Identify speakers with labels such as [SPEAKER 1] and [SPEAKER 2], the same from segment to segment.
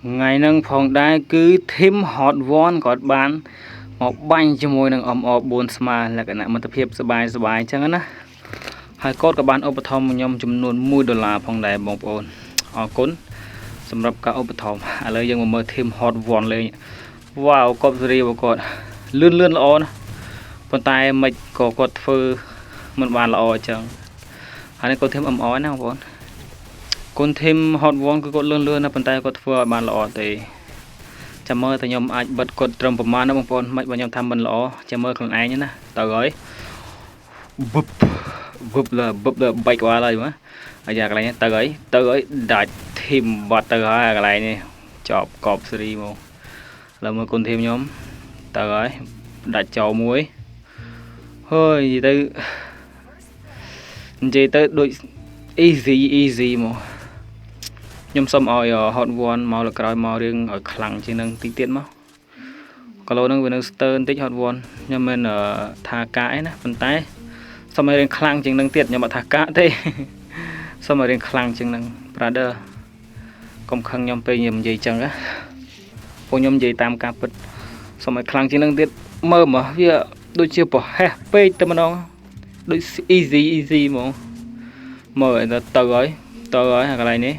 [SPEAKER 1] ថ្ងៃហ្នឹងផងដែរគឺ Team Hot One គាត់បានមកបាញ់ជាមួយនឹង MR 4ស្មើលក្ខណៈមិត្តភាពសบายសบายអញ្ចឹងណាហើយគាត់ក៏បានឧបត្ថម្ភខ្ញុំចំនួន1ដុល្លារផងដែរបងប្អូនអរគុណសម្រាប់ការឧបត្ថម្ភឥឡូវយើងមកមើល Team Hot One លេងវ៉ាវកប់សេរីរបស់គាត់លឿនលឿនល្អណាស់ប៉ុន្តែមិនក៏គាត់ធ្វើមិនបានល្អអញ្ចឹងហើយនេះគាត់ Team MR ណាបងប្អូន គុណ team Hot One គឺគាត់លឿនលឿនណាស់ប៉ុន្តែគាត់ធ្វើឲ្យបានល្អទេចាំមើលតែខ្ញុំអាចបិទគាត់ត្រឹមប្រមាណណាបងប្អូនមិនបើខ្ញុំថាមិនល្អចាំមើលខ្លួនឯងណាទៅហើយបឹបបឹបលើបឹបលើបែកក្បាលហើយមកអាយ៉ាកន្លែងនេះទៅហើយទៅហើយដាច់ team បាត់ទៅហើយកន្លែងនេះចប់កប់សេរីមកឥឡូវមើលគុណ team ខ្ញុំទៅហើយដាច់ចោលមួយហើយនិយាយទៅនិយាយទៅដូច easy easy មកខ្ញុំសូមឲ្យ Hot One មកលើក្រោយមករឿងឲ្យខ្លាំងជាងនឹងតិចទៀតមកគីឡូហ្នឹងវានៅស្ទើបន្តិច Hot One ខ្ញុំមិនថាកាអីណាប៉ុន្តែសូមឲ្យរឿងខ្លាំងជាងនឹងទៀតខ្ញុំអត់ថាកាទេសូមឲ្យរឿងខ្លាំងជាងនឹង brother កុំខឹងខ្ញុំពេលខ្ញុំនិយាយចឹងណាពួកខ្ញុំនិយាយតាមការពិតសូមឲ្យខ្លាំងជាងនឹងទៀតមើលមកវាដូចជាប្រហែសពេកតែម្ដងដូច easy easy ហ្មងមើលទៅទៅហើយទៅហើយកន្លែងនេះ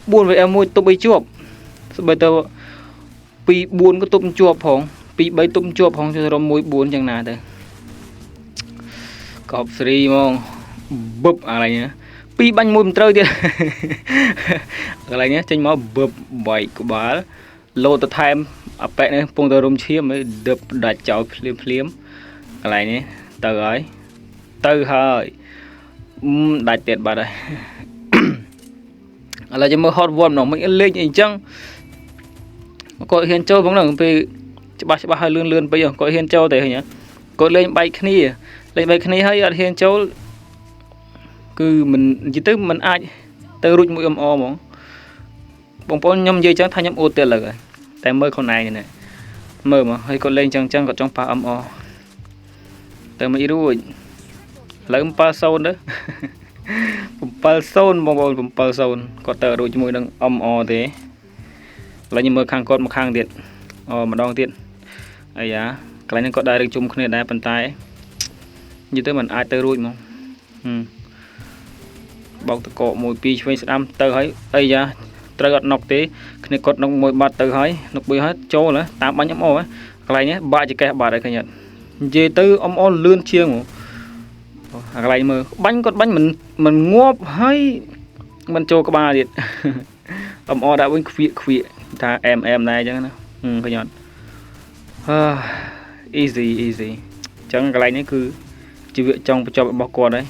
[SPEAKER 1] 4 VM 1ទប់ឲ្យជាប់ស្បីទៅ2 4ក៏ទប់ជាប់ផង2 3ទប់ជាប់ផងចូលរំ1 4ចឹងណាទៅកប់ស្រីហ្មងបឹបអាកន្លែងនេះពីរបាញ់មួយមិនត្រូវទៀតកន្លែងនេះចេញមកបឹបបែកក្បាលលោតទៅថែមអប៉ែនេះពងទៅរុំឈាមឯដឹបដាច់ចោលភ្លាមភ្លាមកន្លែងនេះទៅហើយទៅហើយដាច់ទៀតបាត់ហើយ ឥឡូវចាំមើល Hot One ម្ដងមិនលេងអីចឹងគាត់ហ៊ានចូលផងហ្នឹងពេលច្បាស់ច្បាស់ហើយលឿនលឿនពេកគាត់ហ៊ានចូលតែឃើញគាត់លេងបែកគ្នាលេងបែកគ្នាហើយអត់ហ៊ានចូលគឺមិននិយាយទៅមិនអាចទៅរួចមួយ MR ហ្មងបងប្អូនខ្ញុំនិយាយចឹងថាខ្ញុំអួតទៀតលើហើយតែមើលខ្លួនឯងនេះមើលមកហើយគាត់លេងចឹងចឹងគាត់ចង់ប៉ះ MR ទៅមិនរួចឥឡូវ7-0ទៅ 7-0បងប្អូន7-0គាត់ទៅរួចជាមួយនឹង MR ទេឥឡូវខ្ញុំមើលខាងគាត់មកខាងទៀតអូម្ដងទៀតអាយ៉ាកន្លែងហ្នឹងគាត់ដែររឿងជុំគ្នាដែរប៉ុន្តែនិយាយទៅมันអាចទៅរួចហ្មងហឹមបោកតកមួយពីរឆ្វេងស្ដាំទៅហើយអីយ៉ាត្រូវអត់ណុកទេគ្នាគាត់ណុកមួយបាត់ទៅហើយណុកមួយហើយចូលតាមបាញ់ MR កន្លែងនេះបាក់ចកេះបាត់ហើយឃើញអត់និយាយទៅ MR លឿនជាងហ្មងអាកន្លែងមើលបាញ់គាត់បាញ់មិនមិនងាប់ហើយមិនចូលក្បាលទៀត អមអដាក់វិញខ្វៀកខ្វៀកថាអែមអែមដែរអញ្ចឹងណាឃើញអត់អឺ easy easy អញ្ចឹងកន្លែងនេះគឺជីវៈចង់បញ្ចប់របស់គាត់ហើយ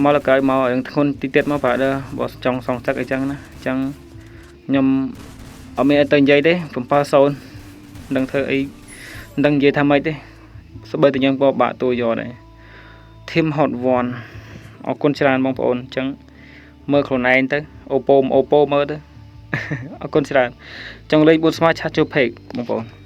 [SPEAKER 1] មកលើក្រោយមករឿងធ្ងន់តិចទៀតមក brother បើចង់សងសឹកអីចឹងណាអញ្ចឹងខ្ញុំអត់មានអីទៅនិយាយទេ7-0មិនដឹងធ្វើអីមិនដឹងនិយាយថាម៉េចទេស្បីតែខ្ញុំក៏បាក់ទួយកដែរ Team Hot One អរគុណច្រើនបងប្អូនអញ្ចឹងមើលខ្លួនឯងទៅអូប៉ូអូប៉ូមើលទៅអរគុណច្រើនចង់លេង4ស្មើchat ចូល page បងប្អូន។